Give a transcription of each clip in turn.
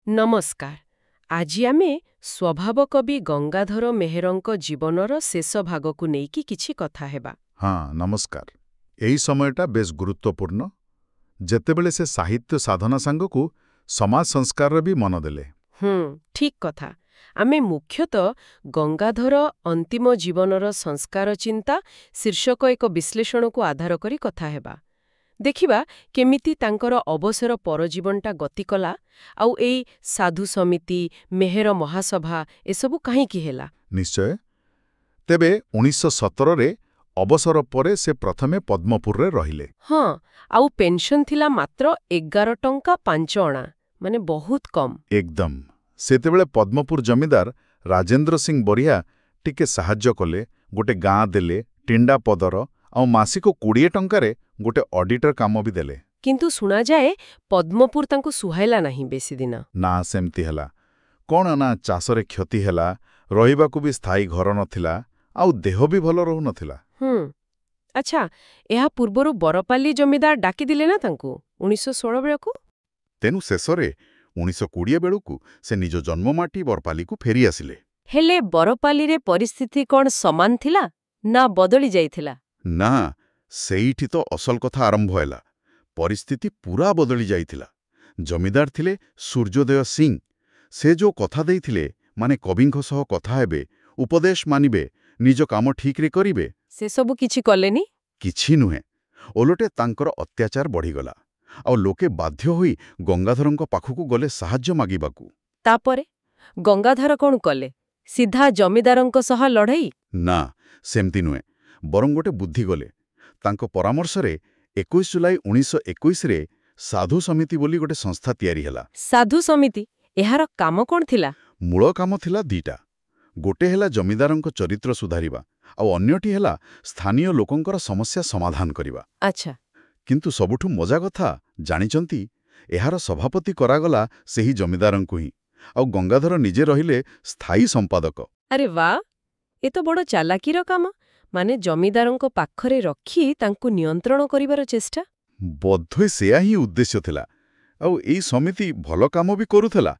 ନମସ୍କାର। ଆଜି ଆମେ ସ୍ୱଭାବ କବି ଗଙ୍ଗାଧର ମେହେରଙ୍କ ଜୀବନର ଶେଷ ଭାଗକୁ ନେଇକି କିଛି କଥା ହେବା। ହଁ, ନମସ୍କାର। ଏହି ସମୟଟା ବେଶ୍ ଗୁରୁତ୍ୱପୂର୍ଣ୍ଣ, ଯେତେବେଳେ ସେ ସାହିତ୍ୟ ସାଧନା ସାଙ୍ଗକୁ ସମାଜ ସଂସ୍କାରର ବି ମନ ଦେଲେ। ଠିକ୍ କଥା। ଆମେ ମୁଖ୍ୟତଃ ଗଙ୍ଗାଧର ଅନ୍ତିମ ଜୀବନର ସଂସ୍କାର ଚିନ୍ତା ଶୀର୍ଷକ ଏକ ବିଶ୍ଳେଷଣକୁ ଆଧାର କରି କଥା ହେବା। ଦେଖିବା କେମିତି ତାଙ୍କର ଅବସର ପରଜୀବନଟା ଗତି କଲା ଆଉ ଏଇ ସାଧୁ ସମିତି, ମେହେର ମହାସଭା ଏସବୁ କାହିଁକି ହେଲା। ନିଶ୍ଚୟ। ତେବେ 1917ରେ ଅବସର ପରେ ସେ ପ୍ରଥମେ ପଦ୍ମପୁରରେ ରହିଲେ। ହଁ, ଆଉ ପେନସନ୍ ଥିଲା ମାତ୍ର 11 ଟଙ୍କା 5 ଅଣା, ମାନେ ବହୁତ କମ୍। ଏକଦମ। ସେତେବେଳେ ପଦ୍ମପୁର ଜମିଦାର ରାଜେନ୍ଦ୍ର ସିଂ ବରିହା ଟିକେ ସାହାଯ୍ୟ କଲେ। ଗୋଟେ ଗାଁ ଦେଲେ, ଟିଣ୍ଡା ପଦର, ଆଉ ମାସିକ 20 ଟଙ୍କାରେ ଗୋଟେ ଅଡିଟର କାମ ବି ଦେଲେ। କିନ୍ତୁ ଶୁଣାଯାଏ ପଦ୍ମପୁର ତାଙ୍କୁ ସୁହାଇଲା ନାହିଁ ବେଶୀ ଦିନ। ନା, ସେମିତି ହେଲା କ'ଣ ନା, ଚାଷରେ କ୍ଷତି ହେଲା, ରହିବାକୁ ବି ସ୍ଥାୟୀ ଘର ନଥିଲା, ଆଉ ଦେହ ବି ଭଲ ରହୁନଥିଲା। ଆଚ୍ଛା, ଏହା ପୂର୍ବରୁ ବରପାଲି ଜମିଦାର ଡାକିଦେଲେ ନା ତାଙ୍କୁ 1916 ବେଳକୁ? ତେଣୁ ଶେଷରେ 1920 ବେଳକୁ ସେ ନିଜ ଜନ୍ମମାଟି ବରପାଲିକୁ ଫେରିଆସିଲେ। ହେଲେ ବରପାଲିରେ ପରିସ୍ଥିତି କ'ଣ ସମାନ ଥିଲା ନା ବଦଳି ଯାଇଥିଲା? ନା, ସେଇଠି ତ ଅସଲ କଥା ଆରମ୍ଭ ହେଲା। ପରିସ୍ଥିତି ପୁରା ବଦଳି ଯାଇଥିଲା। ଜମିଦାର ଥିଲେ ସୂର୍ଯ୍ୟୋଦୟ ସିଂ। ସେ ଯୋଉ କଥା ଦେଇଥିଲେ, ମାନେ କବିଙ୍କ ସହ କଥା ହେବେ, ଉପଦେଶ ମାନିବେ, ନିଜ କାମ ଠିକ୍ରେ କରିବେ, ସେସବୁ କିଛି କଲେନି? କିଛି ନୁହେଁ। ଓଲଟେ ତାଙ୍କର ଅତ୍ୟାଚାର ବଢ଼ିଗଲା, ଆଉ ଲୋକେ ବାଧ୍ୟ ହୋଇ ଗଙ୍ଗାଧରଙ୍କ ପାଖକୁ ଗଲେ ସାହାଯ୍ୟ ମାଗିବାକୁ। ତାପରେ ଗଙ୍ଗାଧର କ'ଣ କଲେ? ସିଧା ଜମିଦାରଙ୍କ ସହ ଲଢ଼େଇ? ନା, ସେମିତି ନୁହେଁ, ବରଂ ଗୋଟେ ବୁଦ୍ଧି କଲେ। ତାଙ୍କ ପରାମର୍ଶରେ 21 ଜୁଲାଇ 1921ରେ ସାଧୁ ସମିତି ବୋଲି ଗୋଟେ ସଂସ୍ଥା ତିଆରି ହେଲା। ସାଧୁ ସମିତି, ଏହାର କାମ କ'ଣ ଥିଲା? ମୂଳ କାମ ଥିଲା ଦିଟା। ଗୋଟେ ହେଲା ଜମିଦାରଙ୍କ ଚରିତ୍ର ସୁଧାରିବା, ଆଉ ଅନ୍ୟଟି ହେଲା ସ୍ଥାନୀୟ ଲୋକଙ୍କର ସମସ୍ୟା ସମାଧାନ କରିବା। କିନ୍ତୁ ସବୁଠୁ ମଜା କଥା ଜାଣିଛନ୍ତି? ଏହାର ସଭାପତି କରାଗଲା ସେହି ଜମିଦାରଙ୍କୁ ହିଁ, ଆଉ ଗଙ୍ଗାଧର ନିଜେ ରହିଲେ ସ୍ଥାୟୀ ସମ୍ପାଦକ। ଆରେ ବାଃ, ଏ ତ ବଡ଼ ଚାଲାକିର କାମ। ମାନେ ଜମିଦାରଙ୍କ ପାଖରେ ରଖି ତାଙ୍କୁ ନିୟନ୍ତ୍ରଣ କରିବାର ଚେଷ୍ଟା। ବୋଧହୁଏ ସେୟା ହିଁ ଉଦ୍ଦେଶ୍ୟ ଥିଲା। ଆଉ ଏଇ ସମିତି ଭଲ କାମ ବି କରୁଥିଲା।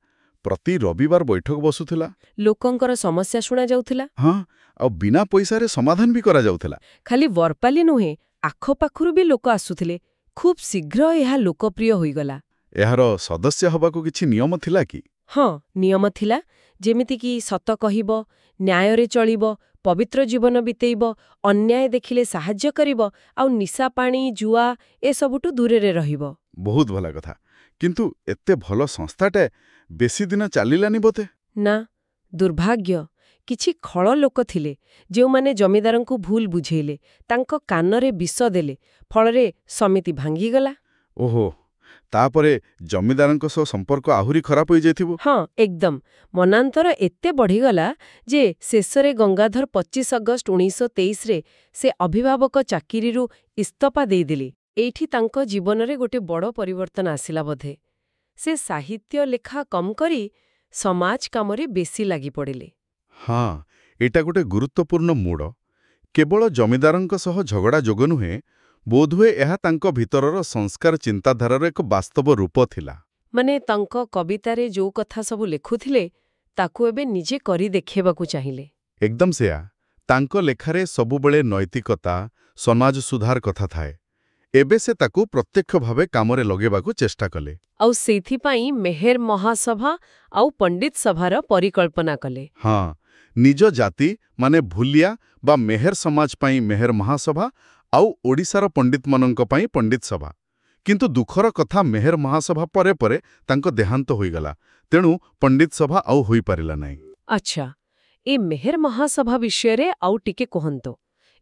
ପ୍ରତି ରବିବାର ବୈଠକ ବସୁଥିଲା। ଲୋକଙ୍କର ସମସ୍ୟା ଶୁଣାଯାଉଥିଲା। ହଁ, ଆଉ ବିନା ପଇସାରେ ସମାଧାନ ବି କରାଯାଉଥିଲା। ଖାଲି ବରପାଲି ନୁହେଁ, ଆଖପାଖରୁ ବି ଲୋକ ଆସୁଥିଲେ। ଖୁବ୍ ଶୀଘ୍ର ଏହା ଲୋକପ୍ରିୟ ହୋଇଗଲା। ଏହାର ସଦସ୍ୟ ହବାକୁ କିଛି ନିୟମ ଥିଲା କି? ହଁ, ନିୟମ ଥିଲା, ଯେମିତିକି ସତ କହିବ, ନ୍ୟାୟରେ ଚଳିବ, ପବିତ୍ର ଜୀବନ ବିତେଇବ, ଅନ୍ୟାୟ ଦେଖିଲେ ସାହାଯ୍ୟ କରିବ, ଆଉ ନିଶା ପାଣି, ଜୁଆ ଏସବୁଠୁ ଦୂରରେ ରହିବ। ବହୁତ ଭଲ କଥା। କିନ୍ତୁ ଏତେ ଭଲ ସଂସ୍ଥାଟା ବେଶୀ ଦିନ ଚାଲିଲାନି ବୋଧେ? ନା, ଦୁର୍ଭାଗ୍ୟ। କିଛି ଖଳ ଲୋକ ଥିଲେ ଯେଉଁମାନେ ଜମିଦାରଙ୍କୁ ଭୁଲ ବୁଝେଇଲେ, ତାଙ୍କ କାନରେ ବିଷ ଦେଲେ। ଫଳରେ ସମିତି ଭାଙ୍ଗିଗଲା। ଓହୋ, ତାପରେ ଜମିଦାରଙ୍କ ସହ ସମ୍ପର୍କ ଆହୁରି ଖରାପ ହୋଇଯାଇଥିବ। ହଁ, ଏକଦମ। ମନାନ୍ତର ଏତେ ବଢ଼ିଗଲା ଯେ ଶେଷରେ ଗଙ୍ଗାଧର 25 ଅଗଷ୍ଟ 1923ରେ ସେ ଅଭିଭାବକ ଚାକିରିରୁ ଇସ୍ତଫା ଦେଇଦେଲେ। ଏଇଠି ତାଙ୍କ ଜୀବନରେ ଗୋଟେ ବଡ଼ ପରିବର୍ତ୍ତନ ଆସିଲା ବୋଧେ। ସେ ସାହିତ୍ୟ ଲେଖା କମ୍ କରି ସମାଜ କାମରେ ବେଶୀ ଲାଗି ପଡ଼ିଲେ। ହଁ, ଏଇଟା ଗୋଟେ ଗୁରୁତ୍ୱପୂର୍ଣ୍ଣ ମୋଡ଼। କେବଳ ଜମିଦାରଙ୍କ ସହ ଝଗଡ଼ା ଯୋଗ ନୁହେଁ, ବୋଧହୁଏ ଏହା ତାଙ୍କ ଭିତରର ସଂସ୍କାର ଚିନ୍ତାଧାରାର ଏକ ବାସ୍ତବ ରୂପ ଥିଲା। ମାନେ ତାଙ୍କ କବିତାରେ ଯୋଉ କଥା ସବୁ ଲେଖୁଥିଲେ, ତାକୁ ଏବେ ନିଜେ କରି ଦେଖେଇବାକୁ ଚାହିଁଲେ। ଏକଦମ ସେୟା। ତାଙ୍କ ଲେଖାରେ ସବୁବେଳେ ନୈତିକତା, ସମାଜ ସୁଧାର କଥା ଥାଏ। ଏବେ ସେ ତାକୁ ପ୍ରତ୍ୟକ୍ଷ ଭାବେ କାମରେ ଲଗେଇବାକୁ ଚେଷ୍ଟା କଲେ। ଆଉ ସେଇଥିପାଇଁ ମେହେର ମହାସଭା ଆଉ ପଣ୍ଡିତ ସଭାର ପରିକଳ୍ପନା କଲେ। ହଁ, ନିଜ ଜାତି ମାନେ ଭୁଲିଆ ବା ମେହେର ସମାଜ ପାଇଁ ମେହେର ମହାସଭା, ଆଉ ଓଡ଼ିଶାର ପଣ୍ଡିତମାନଙ୍କ ପାଇଁ ପଣ୍ଡିତ ସଭା। କିନ୍ତୁ ଦୁଃଖର କଥା, ମେହେର ମହାସଭା ପରେ ପରେ ତାଙ୍କ ଦେହାନ୍ତ ହୋଇଗଲା। ତେଣୁ ପଣ୍ଡିତ ସଭା ଆଉ ହୋଇପାରିଲା ନାହିଁ। ଆଚ୍ଛା, ଏ ମେହେର ମହାସଭା ବିଷୟରେ ଆଉ ଟିକେ କୁହନ୍ତୁ।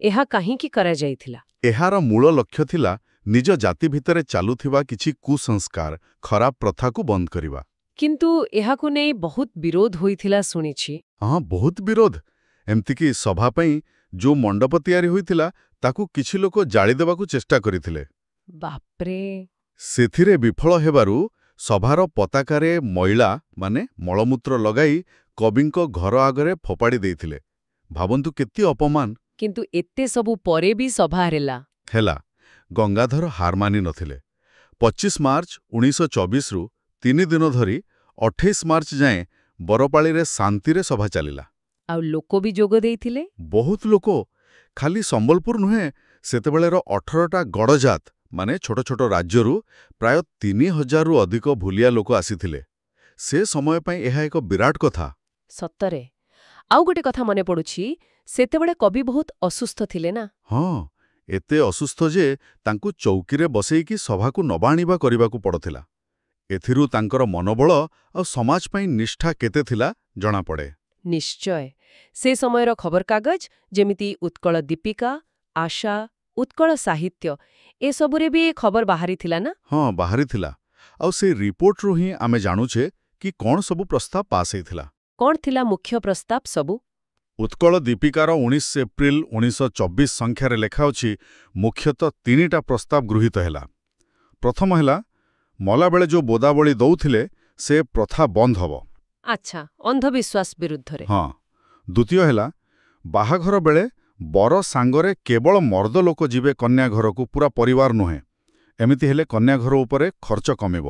ଏହା କାହିଁକି କରାଯାଇଥିଲା? ଏହାର ମୂଳ ଲକ୍ଷ୍ୟ ଥିଲା ନିଜ ଜାତି ଭିତରେ ଚାଲୁଥିବା କିଛି କୁସଂସ୍କାର, ଖରାପ ପ୍ରଥାକୁ ବନ୍ଦ କରିବା। କିନ୍ତୁ ଏହାକୁ ନେଇ ବହୁତ ବିରୋଧ ହୋଇଥିଲା ଶୁଣିଛି। ହଁ, ବହୁତ ବିରୋଧ। ଏମିତିକି ସଭା ପାଇଁ ଯୋଉ ମଣ୍ଡପ ତିଆରି ହୋଇଥିଲା, ତାକୁ କିଛି ଲୋକ ଜାଳିଦେବାକୁ ଚେଷ୍ଟା କରିଥିଲେ। ବାପ୍ରେ! ସେଥିରେ ବିଫଳ ହେବାରୁ ସଭାର ପତାକାରେ ମଇଳା, ମାନେ ମଳମୂତ୍ର ଲଗାଇ କବିଙ୍କ ଘର ଆଗରେ ଫୋପାଡ଼ି ଦେଇଥିଲେ। ଭାବନ୍ତୁ, କେତେ ଅପମାନ! କିନ୍ତୁ ଏତେ ସବୁ ପରେ ବି ସଭା ହେଲା। ହେଲା। ଗଙ୍ଗାଧର ହାର ମାନି ନଥିଲେ। 25 ମାର୍ଚ୍ଚ 1924ରୁ 3 ଦିନ ଧରି 28 ମାର୍ଚ୍ଚ ଯାଏଁ ବରପାଳିରେ ଶାନ୍ତିରେ ସଭା ଚାଲିଲା। ଆଉ ଲୋକ ବି ଯୋଗ ଦେଇଥିଲେ? ବହୁତ ଲୋକ। ଖାଲି ସମ୍ବଲପୁର ନୁହେଁ, ସେତେବେଳେର 18ଟା ଗଡ଼ଜାତ ମାନେ ଛୋଟ ଛୋଟ ରାଜ୍ୟରୁ ପ୍ରାୟ 3000ରୁ ଅଧିକ ଭୁଲିଆ ଲୋକ ଆସିଥିଲେ। ସେ ସମୟ ପାଇଁ ଏହା ଏକ ବିରାଟ କଥା। ସତରେ। ଆଉ ଗୋଟେ କଥା ମନେ ପଡୁଛି, ସେତେବେଳେ କବି ବହୁତ ଅସୁସ୍ଥ ଥିଲେ ନା? ହଁ, ଏତେ ଅସୁସ୍ଥ ଯେ ତାଙ୍କୁ ଚୌକିରେ ବସେଇକି ସଭାକୁ ନବା ଆଣିବା କରିବାକୁ ପଡ଼ୁଥିଲା। ଏଥିରୁ ତାଙ୍କର ମନୋବଳ ଆଉ ସମାଜ ପାଇଁ ନିଷ୍ଠା କେତେ ଥିଲା ଜଣାପଡ଼େ। ନିଶ୍ଚୟ। ସେ ସମୟର ଖବରକାଗଜ ଯେମିତି ଉତ୍କଳ ଦୀପିକା, ଆଶା, ଉତ୍କଳ ସାହିତ୍ୟ, ଏସବୁରେ ବି ଏ ଖବର ବାହାରିଥିଲା ନା? ହଁ, ବାହାରିଥିଲା। ଆଉ ସେଇ ରିପୋର୍ଟରୁ ହିଁ ଆମେ ଜାଣୁଛେ କି କ'ଣ ସବୁ ପ୍ରସ୍ତାବ ପାସ୍ ହେଇଥିଲା। କ'ଣ ଥିଲା ମୁଖ୍ୟ ପ୍ରସ୍ତାବ ସବୁ? ଉତ୍କଳ ଦୀପିକାର 19 ଏପ୍ରିଲ 1924 ସଂଖ୍ୟାରେ ଲେଖାଅଛି, ମୁଖ୍ୟତଃ ତିନିଟା ପ୍ରସ୍ତାବ ଗୃହୀତ ହେଲା। ପ୍ରଥମ ହେଲା, ମଲାବେଳେ ଯୋଉ ବୋଦାବଳି ଦଉଥିଲେ ସେ ପ୍ରଥା ବନ୍ଦ ହବ। ଆଚ୍ଛା, ଅନ୍ଧବିଶ୍ୱାସ ବିରୁଦ୍ଧରେ। ହଁ। ଦ୍ୱିତୀୟ ହେଲା, ବାହାଘର ବେଳେ ବର ସାଙ୍ଗରେ କେବଳ ମର୍ଦ ଲୋକ ଯିବେ କନ୍ୟା ଘରକୁ, ପୁରା ପରିବାର ନୁହେଁ। ଏମିତି ହେଲେ କନ୍ୟା ଘର ଉପରେ ଖର୍ଚ୍ଚ କମିବ।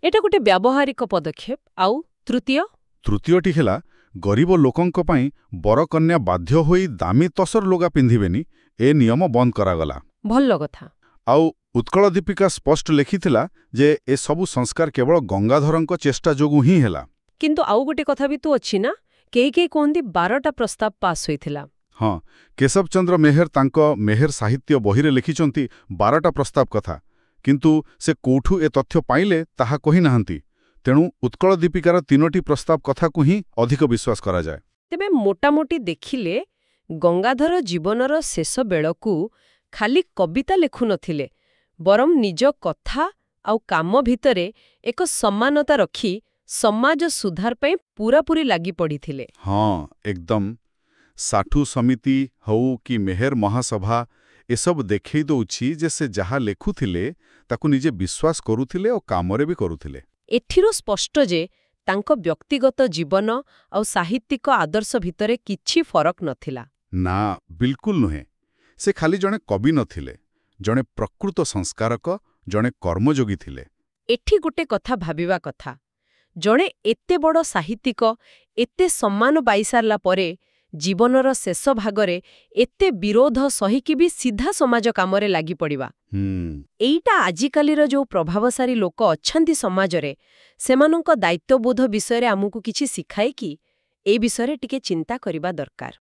ଏଇଟା ଗୋଟେ ବ୍ୟାବହାରିକ ପଦକ୍ଷେପ। ଆଉ ତୃତୀୟ? ତୃତୀୟଟି ହେଲା, ଗରିବ ଲୋକଙ୍କ ପାଇଁ ବରକନ୍ୟା ବାଧ୍ୟ ହୋଇ ଦାମୀ ତସର ଲୁଗା ପିନ୍ଧିବେନି, ଏ ନିୟମ ବନ୍ଦ କରାଗଲା। ଭଲ କଥା। ଆଉ ଉତ୍କଳ ଦୀପିକା ସ୍ପଷ୍ଟ ଲେଖିଥିଲା ଯେ ଏସବୁ ସଂସ୍କାର କେବଳ ଗଙ୍ଗାଧରଙ୍କ ଚେଷ୍ଟା ଯୋଗୁଁ ହିଁ ହେଲା। କିନ୍ତୁ ଆଉ ଗୋଟେ କଥା ବି ତ ଅଛି ନା? କେହି କେହି କୁହନ୍ତି 12ଟା ପ୍ରସ୍ତାବ ପାସ୍ ହୋଇଥିଲା। ହଁ, କେଶବ ଚନ୍ଦ୍ର ମେହେର ତାଙ୍କ ମେହେର ସାହିତ୍ୟ ବହିରେ ଲେଖିଛନ୍ତି 12ଟା ପ୍ରସ୍ତାବ କଥା। କିନ୍ତୁ ସେ କୋଉଠୁ ଏ ତଥ୍ୟ ପାଇଲେ ତାହା କହିନାହାନ୍ତି। ତେଣୁ ଉତ୍କଳ ଦୀପିକାର ତିନୋଟି ପ୍ରସ୍ତାବ କଥାକୁ ହିଁ ଅଧିକ ବିଶ୍ୱାସ କରାଯାଏ। ତେବେ ମୋଟାମୋଟି ଦେଖିଲେ ଗଙ୍ଗାଧର ଜୀବନର ଶେଷ ବେଳକୁ ଖାଲି କବିତା ଲେଖୁନଥିଲେ, ବରଂ ନିଜ କଥା ଆଉ କାମ ଭିତରେ ଏକ ସମାନତା ରଖି ସମାଜ ସୁଧାର ପାଇଁ ପୂରାପୂରି ଲାଗି ପଡ଼ିଥିଲେ। ହଁ, ଏକଦମ। ସାଠୁ ସମିତି ହଉ କି ମେହେର ମହାସଭା, ଏସବୁ ଦେଖେଇ ଦଉଛି ଯେ ସେ ଯାହା ଲେଖୁଥିଲେ ତାକୁ ନିଜେ ବିଶ୍ୱାସ କରୁଥିଲେ ଓ କାମରେ ବି କରୁଥିଲେ। ଏଥିରୁ ସ୍ପଷ୍ଟ ଯେ ତାଙ୍କ ବ୍ୟକ୍ତିଗତ ଜୀବନ ଆଉ ସାହିତ୍ୟିକ ଆଦର୍ଶ ଭିତରେ କିଛି ଫରକ ନଥିଲା। ନା, ବିଲକୁଲ ନୁହେଁ। ସେ ଖାଲି ଜଣେ କବି ନଥିଲେ, ଜଣେ ପ୍ରକୃତ ସଂସ୍କାରକ, ଜଣେ କର୍ମଯୋଗୀ ଥିଲେ। ଏଠି ଗୋଟେ କଥା ଭାବିବା କଥା। ଜଣେ ଏତେ ବଡ଼ ସାହିତ୍ୟିକ, ଏତେ ସମ୍ମାନ ପାଇସାରିଲା ପରେ ଜୀବନର ଶେଷ ଭାଗରେ ଏତେ ବିରୋଧ ସହିକି ବି ସିଧା ସମାଜ କାମରେ ଲାଗିପଡ଼ିବା, ଏଇଟା ଆଜିକାଲିର ଯୋଉ ପ୍ରଭାବଶାଳୀ ଲୋକ ଅଛନ୍ତି ସମାଜରେ, ସେମାନଙ୍କ ଦାୟିତ୍ୱବୋଧ ବିଷୟରେ ଆମକୁ କିଛି ଶିଖାଏ କି? ଏ ବିଷୟରେ ଟିକେ ଚିନ୍ତା କରିବା ଦରକାର।